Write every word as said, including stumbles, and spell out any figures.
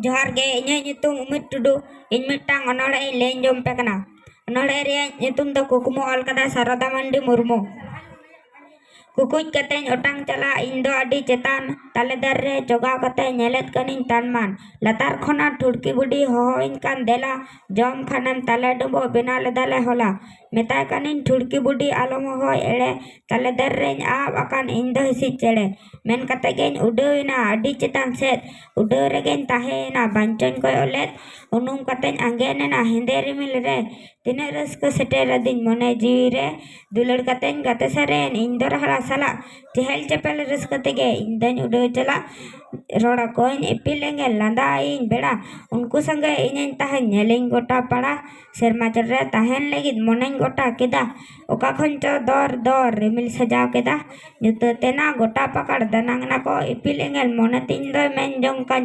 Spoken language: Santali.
ᱡᱚᱦᱟᱨ ᱜᱮ, ᱤᱧᱟᱹᱜ ᱧᱩᱛᱩᱢ ᱩᱢᱮᱨ ᱴᱩᱰᱩ᱾ ᱤᱧ ᱢᱤᱫᱴᱟᱝ ᱚᱱᱚᱬᱦᱮ ᱤᱧ ᱞᱟᱹᱭ ᱟᱸᱡᱚᱢ ᱟᱯᱮ ᱠᱟᱱᱟ᱾ ᱚᱱᱚᱬᱦᱮ ᱨᱮᱭᱟᱜ ᱧᱩᱛᱩᱢ ᱫᱚ ᱠᱩᱠᱢᱩ, ᱚᱞ ᱠᱟᱫᱟ ᱥᱟᱨᱚᱫᱟ ᱢᱟᱱᱰᱤ ᱢᱩᱨᱢᱩ᱾ ᱠᱩᱠᱩᱡ ᱠᱟᱛᱮᱧ ᱚᱴᱟᱝ ᱪᱟᱞᱟᱜ ᱤᱧ ᱫᱚ ᱟᱹᱰᱤ ᱪᱮᱛᱟᱱ, ᱛᱟᱞᱮ ᱫᱟᱨᱮ ᱨᱮ ᱡᱚᱜᱟᱣ ᱠᱟᱛᱮ ᱧᱮᱞᱮᱫ ᱠᱟᱹᱱᱟᱹᱧ ᱛᱟᱱᱢᱟᱱ᱾ ᱞᱟᱛᱟᱨ ᱠᱷᱚᱱᱟᱜ ᱴᱷᱩᱲᱠᱤ ᱵᱩᱰᱷᱤ ᱦᱚᱦᱚᱣᱟᱹᱧ ᱠᱟᱱ, "ᱫᱮᱞᱟ ᱡᱚᱢ ᱠᱷᱟᱱᱮᱢ ᱛᱟᱞᱮ ᱰᱩᱸᱵᱩᱜ, ᱵᱮᱱᱟᱣ ᱞᱮᱫᱟᱞᱮ ᱦᱚᱞᱟ᱾" ᱢᱮᱛᱟᱭ ᱠᱟᱹᱱᱟᱹᱧ, "ᱴᱷᱩᱲᱠᱤ ᱵᱩᱰᱷᱤ ᱟᱞᱚᱢ ᱦᱚᱦᱚᱭ ᱮᱲᱮ, ᱛᱟᱞᱮ ᱫᱟᱨᱮ ᱨᱮᱧ ᱟᱵ ᱟᱠᱟᱱ ᱤᱧ ᱫᱚ ᱦᱤᱸᱥᱤᱫ ᱪᱮᱬᱮ᱾" ᱢᱮᱱ ᱠᱟᱛᱮ ᱜᱮᱧ ᱩᱰᱟᱹᱣ ᱮᱱᱟ ᱟᱹᱰᱤ ᱪᱮᱛᱟᱱ ᱥᱮᱫ᱾ ᱩᱰᱟᱹᱣ ᱨᱮᱜᱮᱧ ᱛᱟᱦᱮᱸᱭᱮᱱᱟ ᱵᱟᱧᱪᱚᱧ ᱠᱚᱭᱚᱜ ᱞᱮᱫ᱾ ᱩᱱᱩᱢ ᱠᱟᱛᱮᱧ ᱟᱸᱜᱮᱱ ᱮᱱᱟ ᱦᱮᱸᱫᱮ ᱨᱤᱢᱤᱞ ᱨᱮ᱾ ᱛᱤᱱᱟᱹᱜ ᱨᱟᱹᱥᱠᱟᱹ ᱥᱮᱴᱮᱨ ᱟᱹᱫᱤᱧ ᱢᱚᱱᱮ ᱡᱤᱣᱤ ᱨᱮ᱾ ᱫᱩᱞᱟᱹᱲ ᱠᱟᱛᱮᱧ ᱜᱟᱛᱮ ᱥᱟᱹᱨᱤᱭᱮᱱ ᱤᱧ ᱫᱚ ᱨᱟᱦᱞᱟ ᱥᱟᱞᱟᱜ᱾ ᱪᱮᱦᱮᱞ ᱪᱮᱯᱮᱞ ᱨᱟᱹᱥᱠᱟᱹ ᱛᱮᱜᱮ ᱤᱧ ᱫᱚᱧ ᱩᱰᱟᱹᱣ ᱪᱟᱞᱟᱜ᱾ ᱨᱚᱲ ᱟᱠᱚᱣᱟᱹᱧ ᱤᱯᱤᱞ ᱮᱸᱜᱮᱞ, ᱞᱟᱸᱫᱟ ᱟᱭᱤᱧ ᱵᱮᱲᱟ᱾ ᱩᱱᱠᱩ ᱥᱚᱸᱜᱮ ᱤᱧᱤᱧ ᱛᱟᱦᱮᱸ ᱧᱮᱞᱤᱧ ᱜᱚᱴᱟ ᱯᱟᱲᱟ᱾ ᱥᱮᱨᱢᱟ ᱪᱚᱴ ᱨᱮ ᱛᱟᱦᱮᱱ ᱞᱟᱹᱜᱤᱫ ᱢᱚᱱᱮᱧ ᱜᱚᱴᱟ ᱠᱮᱫᱟ᱾ ᱚᱠᱟ ᱠᱷᱚᱱ ᱪᱚ ᱫᱚᱨ ᱫᱚᱨ ᱨᱤᱢᱤᱞ ᱥᱟᱡᱟᱣ ᱠᱮᱫᱟ᱾ ᱧᱩᱛᱟᱹᱛ ᱮᱱᱟ ᱜᱚᱴᱟ ᱯᱟᱠᱟᱲ ᱫᱟᱱᱟᱝ ᱱᱟᱠᱚ᱾ ᱤᱯᱤᱞ ᱮᱸᱜᱮᱞ ᱢᱚᱱᱮ ᱛᱤᱧ ᱫᱚᱭ ᱢᱮᱱ ᱡᱚᱝ ᱠᱟᱱ